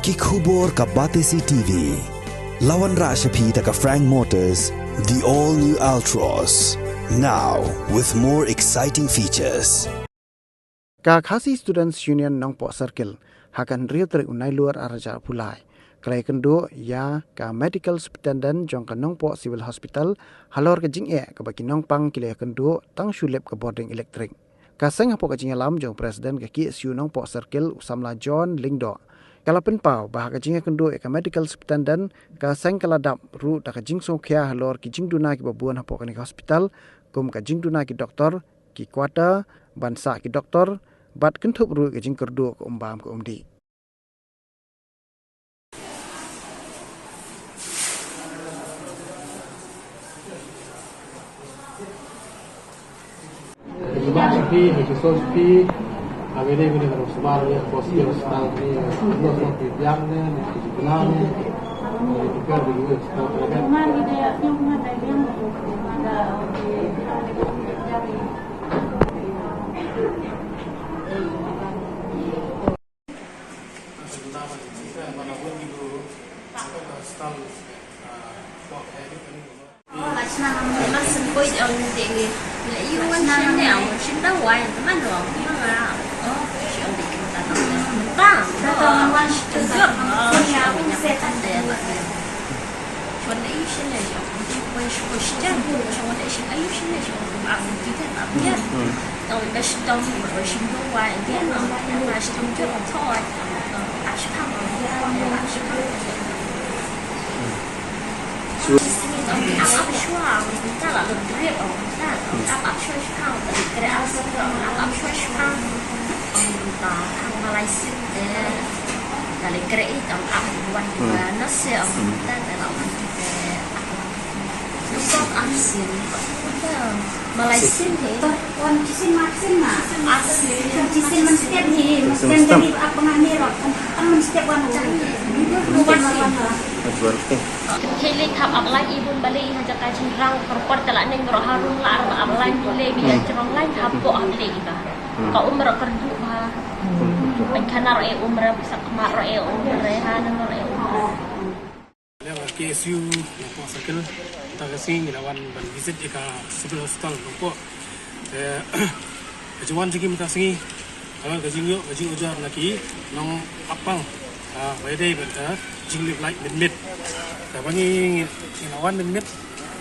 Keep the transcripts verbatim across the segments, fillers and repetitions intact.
Ki khubor ka Batesi T V. La wanrah sha phi da ka Frank Motors, the all new Altroz. Now with more exciting features. Ka Khasi Students Union Nongpoh Circle, ha ka hynriew tarik u Nailur arhajar arphew lai, ka la ïakynduh ïa ka Medical Superintendent jong ka Nongpoh Civil Hospital, halor ka jingeh kaba ki nongpang ki la ïakynduh tang shu lip ka bording elektrik. Ka seng hapoh ka jingïalam jong u President ka K S U Nongpoh Circle u samla John Lyngdoh, ka la pynpaw ba ha ka jingïakynduh ïa ka Medical Superintendent, ka seng ka la dap ruh da ka jingsngewkhia halor ki jingduna kiba bun hapoh kane ka hospital, kum ka jingduna ki doktor, ki quarter, ban sah ki doktor, bad kynthup ruh ka jingkyrduh ka um bam ka um dih. Jubab sha phi, ha ki sor sha phi, ha kane ka dei ka sumar ne, ka sor sha phi, ha ki sor sha phi biang ne, ne ki jubab ne, ne ki kar di ne, sumar ne. Malai sin he. Wan kisin ma kisin ma. Asin. Kisin man step ni, man step dari apa ngah ni rok. Kan man step wan. Wan wan. Kei lei thap ap lai i bun balei i ha jaka jingrang, por por te la neng ro harum la ar ap lai i lei bi jrong lai thap po ap lei i ba. Ka umra kyrduh ba. Pynkhana ro e umra, pisa kma ro e umra, ha nang ro e umra. Leng ka K S U Nongpoh Circle, mynta ka sngi ngi la wan ban visit ïa ka Civil Hospital Nongpoh. Eh, ka jingwan jong ngi mynta ka sngi, ka long ka jingïoh ka jingujor na ki nongap pang, ah, ba ïadei bad ka jinglip light mynmiet. Kaba ngi, ngi, ngi la wan mynmiet,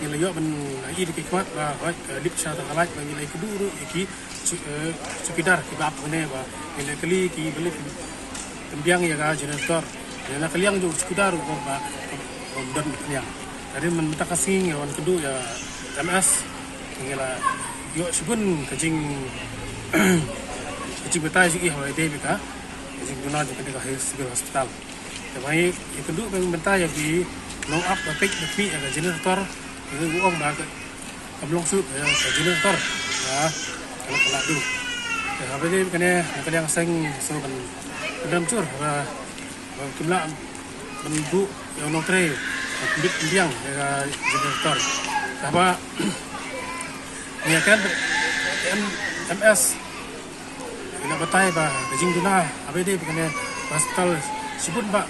ngi la ïoh ban ïohi da ki khmat ba hooid, eh, lip sha tang ka light ba ngi la ïakynduh ruh ïa ki chu-, eh, chowkidar kiba ap hangne ba ngi la kylli ki ba leit pynbiang ïa ka generator. Ïa na ka liang jong u chowkidar u ong ba ym don pynbiang. Tang hynrei mynta ka sngi ngi wan kynduh ïa M S, ngi la ïoh shibun ka jing, ka jingbatai jong i haba ïadei bad ka jingduna jong kane ka Civil Hospital. Te ba ngi ïakynduh bad mynta ïa ki nongap ba peit ba khmih ïa ka generator, ngi u ong ba ka Kam long shuh, eh, ka generator. Ya, ka la, ka la duh. Eh, haba ïadei bad kane, na ka liang seng sngewbha ban pyndam jur, haba, haba kim lah ban buh ïa u nongtrei ban pynbit pynbiang ïa ka generator. Haba ïa ka M-, M S Ïa la batai ba ka jingduna haba ïadei bad kane ka hospital shibun ba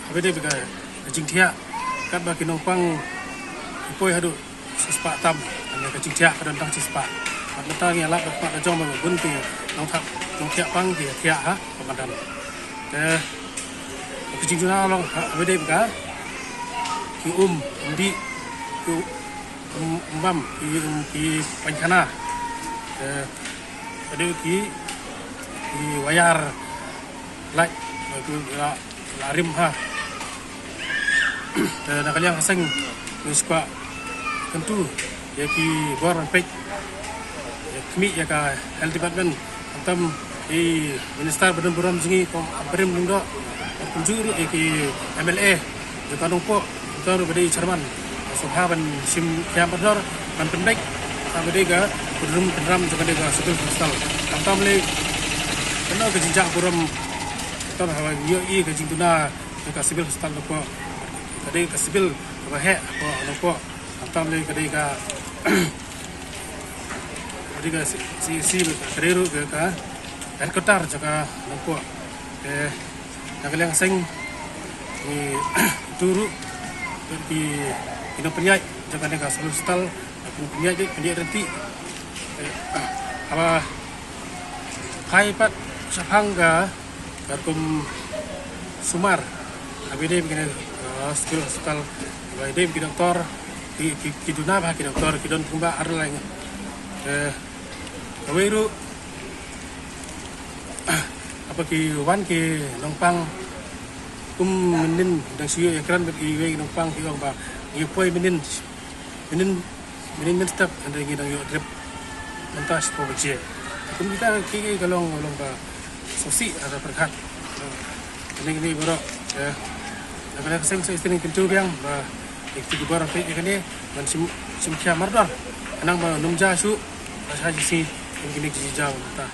haba ïadei bad ka jingthiah katba ki nongpang ki poi haduh shispah tam. Kane ka jingthiah ka don tang shispah. Bad mynta ngi ïalap bad ka jong ba bun ki nongthiah, nongthiah pang ki thiah ha ka madan. Te ka jingduna long haba ïadei bad ka ki um, um dih, ki um, um bam, ki um, ki painkhana. Te Ka dei ki, ki wire light, ki la, la rim ha. Te na ka liang ka seng ngi sngewkwah kyntu ïa ki bor ban peit ïa khmih ïa ka health department. Khamtam i minister ba don burom jong ngi Kong Ampareen Lyngdoh, kumjuh ruh ïa ki M L A jong ka Nongpoh, uta ruh ba dei chairman sngewbha ban shim khia pardor ban pynbeit ha ba dei ka pynrum pynram jong ka dei ka civil hospital. Khamtam lei kano ka jingjah burom, khamtam haba ngi ïohi ka jingduna jong ka civil hospital Nongpoh, ka dei ka civil kaba heh hapoh Nongpoh. Khamtam lei ka dei ka, ka dei ka C C, ka dei ruh ka headquarter jong ka Nongpoh. Te Na ka liang seng ngi tu ruh ki, ki nongpynïaid jong kane ka Civil Hospital, ki nongpynïaid, pynïaid rynti. Haba phai pat shaphang ka, ka rukom sumar haba ïadei bad kane, uh, Civil Hospital, haba ïadei bad ki doktor, ki, ki, ki duna bha ki doktor, ki don kumba ar lai. Eh, kawei ruh haba ki wan ki nongpang kum mynnin, dang shu ïakren bad kiwei ki nongpang, ki ong ba ngi poi mynnin, mynnin, mynnin mynstep, hynrei ngi dang ïoh drip mynta shiphew baje. Kum kita ki, ki ka long, long ba sngewsih, ada pyrkhat. Kane, kane baroh, eh, na ka liang seng sa isynei kyntu biang ba ki khubor peit ïa kane ban shim, shim khia mardor, khnang ba ym ja shuh ba sha jingsi kum kine ki jia mynta.